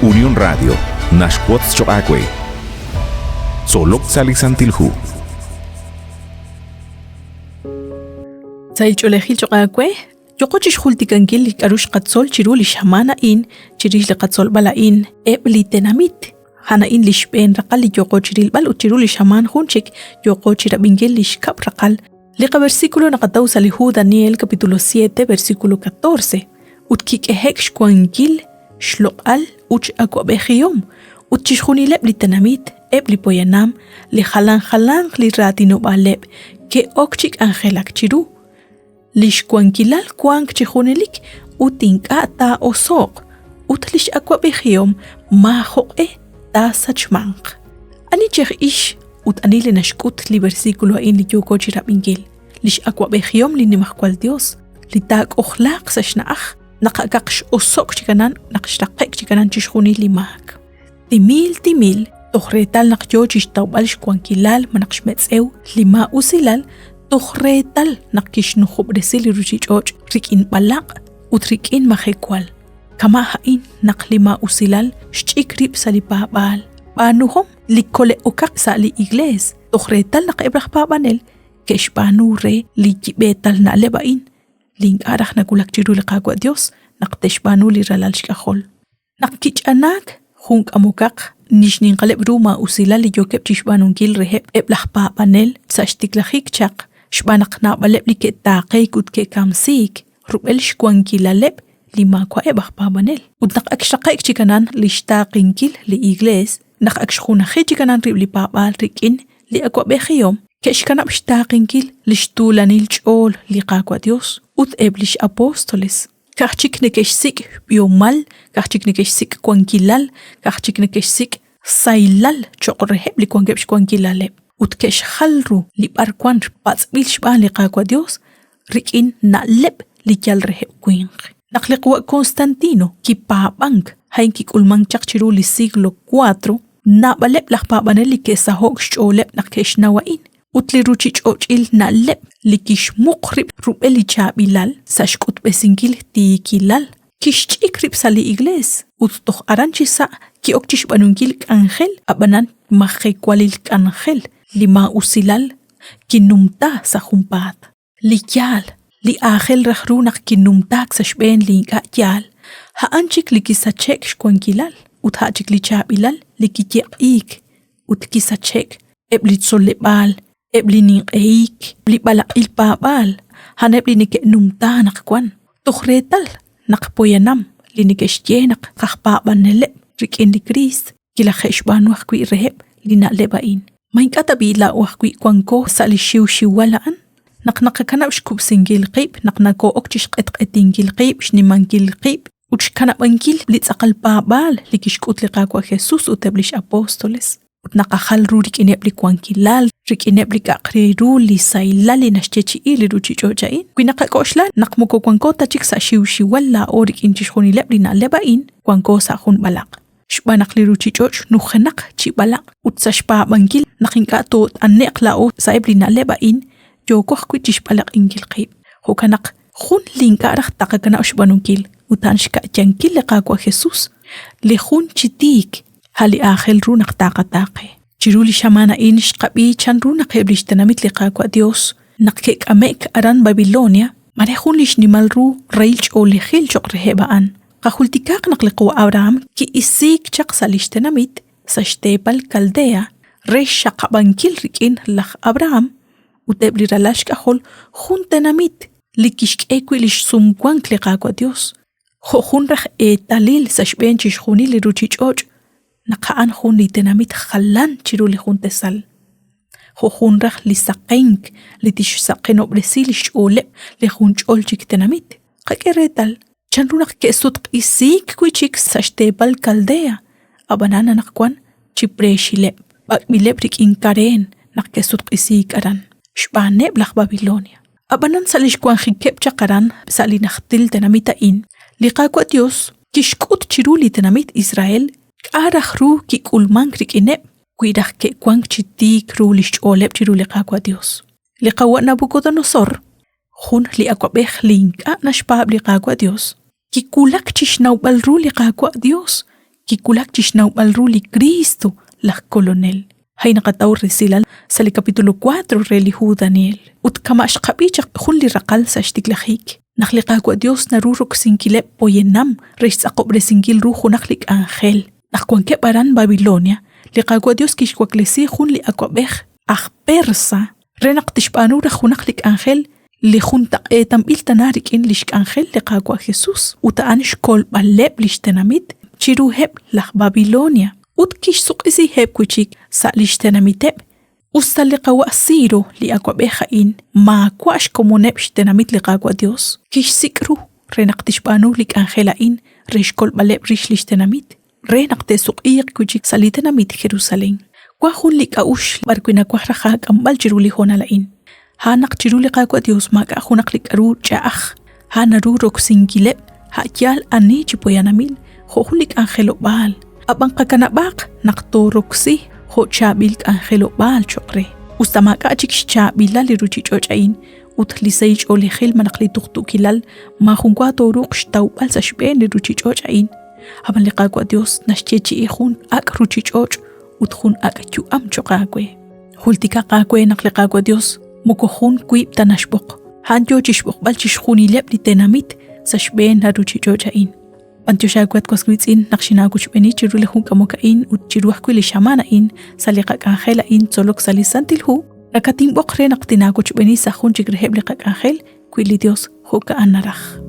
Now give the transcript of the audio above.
Unión Radio naxwotz choq' aawe. Tzolok sa' li Santil Hu. Sahil ch'oolejil choq' aawe, yoqo chixjultikankil li k'a'ru xqatzol chiru li xamaan a'in chirix li qatzolb'al a'in eb' li tenamit. A'an a'in li xb'een raqal li yooqo chirilb'al ut chiru li xamaan jun chik yooqo chirab'inkil li xkab' raqal. Li qaversículo naqataw sa' li hu Daniel capítulo 7 versículo 14 ut kik'ehe'k xwankil xloq'al ut x'awab'ejihom ut chixjunileb' li tenamit, eb' li poyanam, li jalan jalanq li raatinob'aaleb' ke'ok chi k'anjelak chiru. Li xwankilal wank chi junelik ut ink'a' taa'oso'q, ut li x'awab'ejihom maajoq'e taasachmanq. Ani chej ix ut ani li naxk'ut li versículo a'in li yooko chi rab'inkil? Li x'awab'ejihom li Nimajwal Yos, li taak'ojlaaq sa' xna'aj naq akaq x'oso'k chi kanan naq xraqe'k chi kanan chixjunil li maak. Timil timil toj reetal naq yoo chixtawb'al xwankilal malaj xmetz'ew li maa'usilal toj reetal naq kixnujob'resi li ruchich'och' rik'in b'alaq' ut rik'in majewal. Kama' a'in naq li maa'usilal xch'ik rib' sa' li paab'aal, b'aanuhom li kole'okaq sa' li iglees toj reetal naq eb' laj paab'anel ke'xb'aanu re li yib'eetal na'leb' a'in li ink'a' raj nawulak chiru li Qaawa' Dios naq te'xb'aanu li ralal xk'ajol. Naq kich'anaak jun k'amokaq li xninqaleb' ru maa'usilal li yookeb' chi xb'aanunkil reheb' eb' laj paab'anel sa' xtiklajik chaq xb'aan naq naab'aleb' li ke'taaqeek ut ke'kamsiik rub'el xwankilaleb' li maawa'eb' aj paab'anel. Ut naq ak xraqe'k chi kanan li xtaaqenkil li Iglees, naq ak xjunaji chi kanan rib' li paab'aal rik'in li awa'b'ejihom, ke'xkanab' xtaaqenkil li xtuulanil ch'ool li Qaawa' Dios ut eb' lix apóstoles. Ka'aj chik neke'xsik' b'ihomal, ka'aj chik neke'xsik' wankilal, ka'aj chik neke'xsik' sahilal cho'q reheb' li wankeb' xwankilaleb'. Ut ke'xjal ru li b'arwan patz'b'il xb'aan li Qaawa' Dios rik'in na'leb' li yal reheb' winq. Naq li qawa' Constantino kipaab'ank, a'in kik'ulmank chaq chiru li siglo 4, naab'aleb' laj paab'anel li ke'saho'k xch'ooleb' naq ke'xnaw a'in ut li ruchich'och'il na'leb' li kixmuq rib' rub'el li chaab'ilal sa' xk'utb'esinkil tiikilal, kixch'ik rib' sa' li iglees ut toj aran chi sa' ki'ok chi xb'aanunkil k'anjel ab'anan majewalil k'anjel li maa'usilal kinumta sa' junpaat. Li yaal, li aajel raj ru naq kinumtaak sa' xb'een li ink'a' yaal, a'an chik li kisache'k xwankilal ut a' chik li chaab'ilal li kiyeq'iik ut kisache'k eb' li tzoleb'aal, eb' li ninq'ehik, li b'alaq'il paab'aal, a'aneb' li neke'numta anaqwan, toj reetal naq poyanam li neke'xye naq aj paab'aneleb' rik'in li Kriist kilaje'xb'aanu ajwi' reheb' li na'leb' a'in. Ma ink'a' tab'i' laa'o ajwi' wanko sa' li xiwxiwal a'an? Naq naqakanab' xkub'sinkil qib', naq nakoo'ok chi xq'etq'etinkil qib', xnimankil qib' ut xkanab'ankil li tz'aqal paab'aal li kixk'ut li Qaawa' Jesús ut eb' li x'apóstoles. Ut naqajal ru rik'ineb' li wankilal, rik'ineb' li k'a'aq re ru li sahilal li naxyeechi'i li ruuchich'och' a'in. Wi naqak'oxla naq moko wanko ta chik sa' xiwxiwal laa'o rik'in chixjunileb' li na'leb' a'in, wanko sa' jun b'alaq'. Xb'aan naq li ruuchich'och' nujenaq chi b'alaq' ut sa' xpaab'ankil naq ink'a' toot'ane'q laa'o sa'eb' li na'leb' a'in, yooko ajwi' chi xb'alaq'inkil qib'. Jo'kan naq jun li ink'a' raj taqakanab' xb'aanunkil ut a'an xka'yankil li Qaawa' Jesus, li jun chi tiik, a' li aajel ru naq taqataaqe. Chiru li xamaan a'in xqab'i chanru naq eb' lix tenamit li Qaawa' Dios naq ke'k'ame'k aran Babilonia, mare jun li xnimal ru rahil ch'oolejil choq' reheb' a'an. Qajultikaq naq li qawa' Abraham ki'isiik chaq sa' lix tenamit sa' xteepal Kaldea re xxaqab'ankil rik'in laj Abraham ut eb' li ralal xk'ajol jun tenamit li kixk'e wi' lix sumwank li Qaawa' Dios, jo' jun raj eetalil sa' xb'een chixjunil li ruchich'och' naq a'an jun li tenamit jalan chiru li jun tasal, jo' jun raj li saqenk li tixsaqenob'resi lix ch'ooleb' li jun ch'ol chik tenamit. Qak'e reetal chanru naq ke'sutq'isiik wi' chik sa' xteepal Kaldea, ab'anan anaqwan chi preexileb', b'ak'b'ileb' rik'in kareen naq ke'sutq'isiik aran xb'aaneb' laj Babilonia. Ab'anan sa' li xwanjikeb' chaq aran sa' li najtil tenamit a'in, li Qaawa' Yos kixk'ut chiru li tenamit Israel k'a' raj ru kik'ulmank rik'ineb' wi raj ke'wank chi tiik ru li xch'ooleb' chiru li Qaawa' Yos. Li qawa' Nabucodonosor, jun li awab'ej li ink'a' naxpaab' li Qaawa' Yos, kiwulak chi xnawb'al ru li Qaawa' Yos. kiwulak chi xnawb'al ru li Kristo, laj Kolonel. A'in naqataw resilal sa' li capítulo 4 re li hu Daniel. Ut kama' xqab'i chaq jun li raqal sa' xtiklajik, naq li Qaawa' Dios naru roksinkileb' poyanam re xtz'aqob'resinkil ru junaq li k'anjel. Naq wankeb' aran Babilonia, li Qaawa' Dios kixwaklesi jun li awab'ej aj Persa re naq tixb'aanu raj junaq li k'anjel li juntaq'eetanb'il tana rik'in lix k'anjel li Qaawa' Jesus, ut a'an xkolb'aleb' lix tenamit chiruheb' laj Babilonia, ut kixsuq'isiheb' wi' chik sa' lix tenamiteb'. Us ta li qawa' Ciro, li awab'ej a'in, maawa' xkomoneb' xtenamit li Qaawa' Dios, kixsik' ru re naq tixb'aanu li k'anjel a'in re xkolb'aleb' rix lix tenamit, re naq te'suq'iiq wi' chik sa' li tenamit Jerusalén. Wank jun li k'a'uxl b'arwi' nawaj raj aak'amb'al chiru li hoonal a'in. A'an naq chiru li Qaawa' Yos maak'a' junaq li k'aru ch'a'aj, a'an naru roksinkileb' a' yaal ani chi poyanamil jo' jun li k'anjelob'aal, ab'an qakanab'aq naq tooroksi jo' chaab'il k'anjelob'aal cho'q re. Usta maak'a' chik xchaab'ilal li ruuchich'och' a'in ut li sahil ch'oolejil malaj li tuqtuukilal maajunwa tooruuq xtawb'al sa' xb'een li ruuchich'och' a'in. Ab'an li Qaawa' Yos naxyeechi'i jun ak' ruuchich'och' ut jun ak' yu'am cho'q aawe. Jultikaq aawe naq li Qaawa' Yos moko jun wiib' ta naxb'oq, a'an yo chi xb'oqb'al chixjunileb' li tenamit sa' xb'een la ruuchich'och' a'in. B'antiox aawe at was wiitz'in naq xinaawochb'eeni chiru li jun k'amok a'in ut chiru ajwi' li xamaan a'in sa' li qak'anjel a'in tzolok sa' li Santil Hu, nakatinb'oq re naq tinaawochb'eeni sa' jun chik reheb' li qak'anjel wi li Dios jo'ka'an naraj.